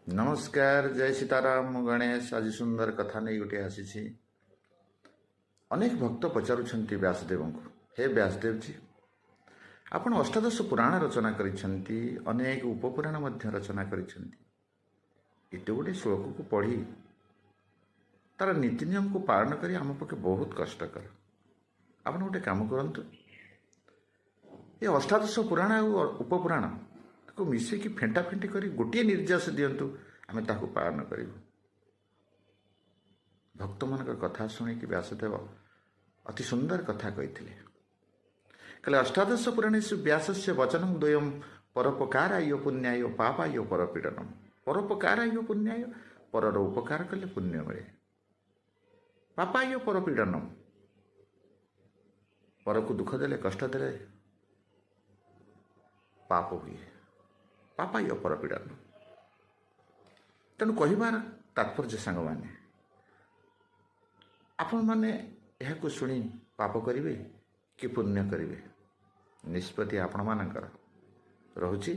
ନମସ୍କାର, ଜୟ ସୀତାରାମ। ମୁଁ ଗଣେଶ। ଆଜି ସୁନ୍ଦର କଥା ନେଇ ଗୋଟିଏ ଆସିଛି। ଅନେକ ଭକ୍ତ ପଚାରୁଛନ୍ତି ବ୍ୟାସଦେବଙ୍କୁ, ହେ ବ୍ୟାସଦେବଜୀ, ଆପଣ ଅଷ୍ଟାଦଶ ପୁରାଣ ରଚନା କରିଛନ୍ତି, ଅନେକ ଉପପୁରାଣ ମଧ୍ୟ ରଚନା କରିଛନ୍ତି। ଏତେ ଗୁଡ଼ିଏ ଶ୍ଲୋକକୁ ପଢ଼ି ତାର ନୀତି ନିୟମକୁ ପାଳନ କରି ଆମ ପକ୍ଷେ ବହୁତ କଷ୍ଟକର। ଆପଣ ଗୋଟେ କାମ କରନ୍ତୁ, ଏ ଅଷ୍ଟାଦଶ ପୁରାଣ ଆଉ ଉପପୁରାଣ ତାକୁ ମିଶେଇକି ଫେଣ୍ଟା ଫେଣ୍ଟି କରି ଗୋଟିଏ ନିର୍ଯାସ ଦିଅନ୍ତୁ, ଆମେ ତାକୁ ପାଳନ କରିବୁ। ଭକ୍ତମାନଙ୍କ କଥା ଶୁଣିକି ବ୍ୟାସଦେବ ଅତି ସୁନ୍ଦର କଥା କହିଥିଲେ। କହିଲେ, ଅଷ୍ଟାଦଶ ପୁରାଣେଷୁ ବ୍ୟାସସ୍ୟ ବଚନଂ ଦ୍ୱୟಂ ପରୋପକାରାୟ ପୁଣ୍ୟାୟ ପାପାୟ ପରପୀଡ଼ନମ୍। ପରୋପକାରାୟ ପୁଣ୍ୟାୟ, ପରର ଉପକାର କଲେ ପୁଣ୍ୟ ମିଳେ। ପାପାୟ ପରପୀଡ଼ନମ୍, ପରକୁ ଦୁଃଖ ଦେଲେ, କଷ୍ଟ ଦେଲେ ପାପ ହୁଏ। ପାପାୟ ପରପୀଡ଼ନ। ତେଣୁ କହିବାର ତାତ୍ପର୍ଯ୍ୟ ସାଙ୍ଗମାନେ, ଆପଣମାନେ ଏହାକୁ ଶୁଣି ପାପ କରିବେ କି ପୁଣ୍ୟ କରିବେ, ନିଷ୍ପତ୍ତି ଆପଣମାନଙ୍କର ରହୁଛି।